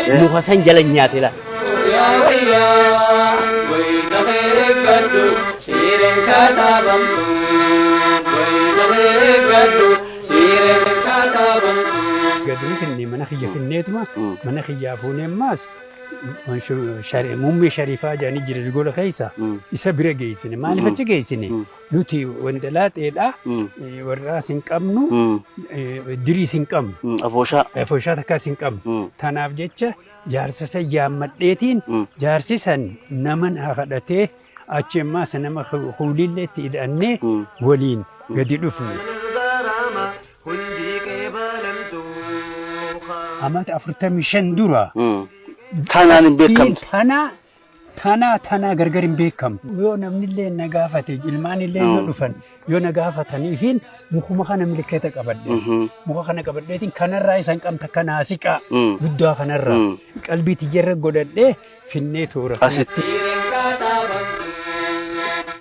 Muka san jala nyaate laal. Gadi finne mana kiyya finneetuma mana kiyyaa fuunee ammaas muummee shariifaa jedhanii jira gola keessa isa bira geessine. Maaliif achi geessine? Nuti wandalaaxeedha, warraas hin qabnu, diriis hin qabnu. Afooshaa. Afooshaa takkaas hin qabnu. Tanaaf jecha jaarsa san yaammadheetiin jaarsi san nama naa kadhatee achi ammaas nama kuulillee itti hidhannee waliin gadi dhufne. Amata 45 dura. Tanaan hin beekamtu. Tana tana tana gargar hin beekamtu. Yoo namnillee na gaafate, ilmaanillee yoo dhufan, yoo na gaafataniifiin mukuma kana milikeeta qabadhe. Muka kana qabadheetiin kanarraa isan qabta kanaa siqaa guddaa kanarraa qalbii tiyyarra godhadhee finnee toora. Asitti.